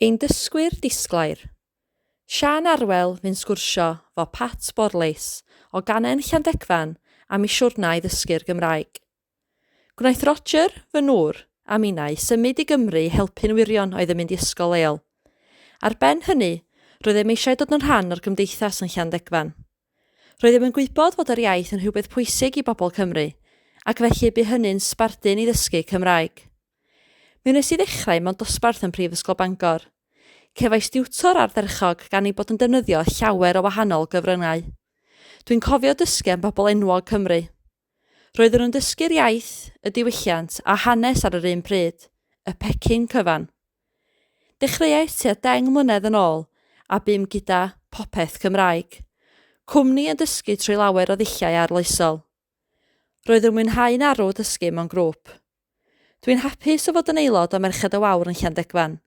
Ein dysgwyr disglair. Siân Arwel fu'n sgwrsio 'fo Pat Borlase o Ganen Llandegfan am ei siwrna i ddysgu'r Gymraeg. Gwnaeth Roger, fy nŵr, a minnau symud i Gymru i helpu'n wirion oedd yn mynd i ysgol leol. Ar ben hynny, roeddem eisiau dod yn rhan o'r gymdeithas yn Llandegfan. Roeddem yn gwybod fod yr iaith yn rhywbeth pwysig i bobl Cymru, ac felly bu hynny'n sbardun i ddysgu Cymraeg. Mi wnes i ddechrau mewn dosbarth yn Prifysgol Bangor. Cefais diwtor ardderchog gan ei bod yn defnyddio llawer o wahanol gyfryngau. Dwi'n cofio dysgu am bobl enwog Cymru. Roedden nhw'n dysgu'r iaith, y diwylliant a hanes ar yr un pryd, y pecyn cyfan. Dechreuais tua 10 mlynedd yn ôl a bum gyda Popeth Cymraeg, cwmni yn dysgu trwy lawer o ddulliau arloesol. Roedd yn mwynhau'n arw dysgu mewn grŵp. Dwi'n hapus o fod yn aelod o Merched y Wawr yn Llandegfan.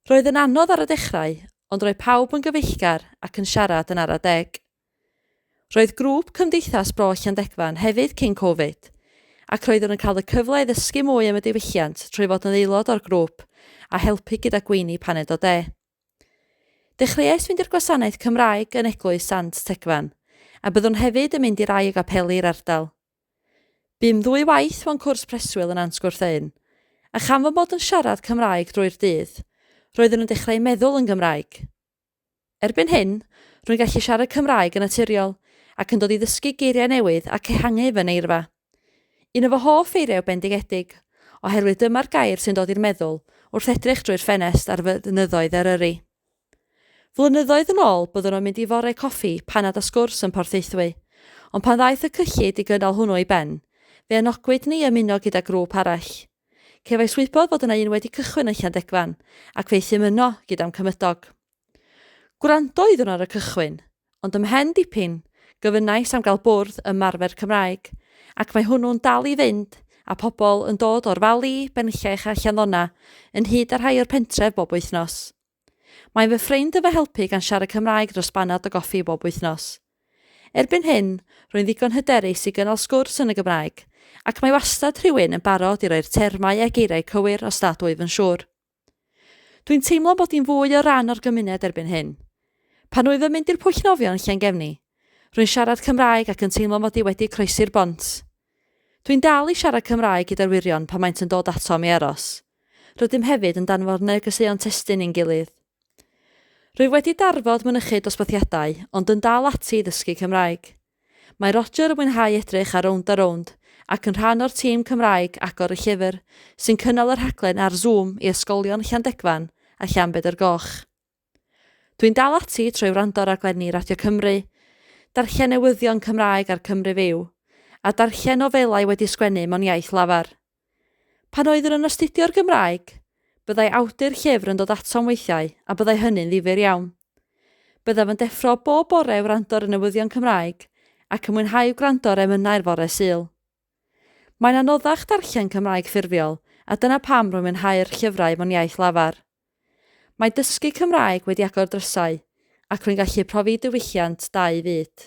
Roedd yn anodd ar y dechrau, ond roedd pawb yn gyfeillgar ac yn siarad yn ara deg. Roedd grŵp Cymdeithas Bro Llandegfan hefyd cyn Covid, ac roeddwn yn cael y cyfle i ddysgu mwy am y diwylliant trwy fod yn aelod o'r grŵp a helpu gyda gweini paned o de. Dechreuais fynd i'r gwasanaeth Cymraeg yn Eglwys Sant Tegfan, a byddwn hefyd yn mynd i rai o gapeli'r ardal. Bum ddwy waith mewn cwrs preswyl yn Nant Gwrtheyrn, a chan fy mod yn siarad Cymraeg drwy'r dydd, roeddwn yn dechrau meddwl yn Gymraeg. Erbyn hyn, rwy'n gallu siarad Cymraeg yn naturiol ac yn dod i ddysgu geiriau newydd ac ehangu fy neirfa. Un o fy hoff eiriau yw bendigedig, oherwydd dyma'r gair sy'n dod i'r meddwl wrth edrych drwy'r ffenest ar fynyddoedd Eryri. Flynyddoedd yn ôl, byddwn yn mynd i fore coffi, panad a sgwrs yn Porthaethwy. Ond pan ddaeth y cyllid i gynnal hwnnw i ben, fe anogwyd ni i ymuno gyda grŵp arall. Cefais wybod fod yna un wedi cychwyn yn Llandegfan, ac fe euthum yno gyda'm cymydog. Gwrando oeddwn ar y cychwyn, ond ymhen dipyn, gofynnais am gael bwrdd ymarfer Cymraeg, ac mae hwnnw'n dal i fynd, a pobl yn dod o'r Fali, Benllech a Llanddona, ynghyd â rhai o'r pentref bob wythnos. Mae fy ffrind yn fy helpu gan siarad Cymraeg dros banad o goffi bob wythnos. Erbyn hyn, rwy'n ddigon hyderus i gynnal sgwrs yn y Gymraeg, ac mae wastad rhywun yn barod i roi'r termau a geiriau cywir os nad wyf yn siŵr. Dwi'n teimlo mod i'n fwy o ran o'r gymuned erbyn hyn. Pan wyf yn mynd i'r pwll nofio yn Llangefni, rwy'n siarad Cymraeg ac yn teimlo mod i wedi croesi'r bont. Dwi'n dal i siarad Cymraeg gyda'r wyrion pan maent yn dod atom i aros. Rydym hefyd yn danfon negeseuon testun i'n gilydd. Rwyf wedi darfod mynychu dosbarthiadau, ond yn dal ati i ddysgu Cymraeg. Mae Roger yn mwynhau edrych ar Rownd a Rownd ac yn rhan o'r tîm Cymraeg Agor y Llyfr sy'n cynnal y rhaglen ar Zoom i ysgolion Llandegfan a Llanbedr Goch. Dwi'n dal ati trwy wrando ar raglenni Radio Cymru, darllen newyddion Cymraeg ar Cymru Fyw, a darllen nofelau wedi sgwennu mewn iaith lafar. Pan oeddwn yn astudio'r Gymraeg, byddai awdur llyfr yn dod atom weithiau a byddai hynny'n ddifyr iawn. Byddaf yn deffro bob bore i wrando ar y newyddion Cymraeg ac yn mwynhau gwrando ar emynau'r fore Sul. Mae'n anoddach darllen Cymraeg ffurfiol a dyna pam rwy'n mwynhau'r llyfrau mewn iaith lafar. Mae dysgu Cymraeg wedi agor drysau ac rwy'n gallu profi diwylliant dau fyd.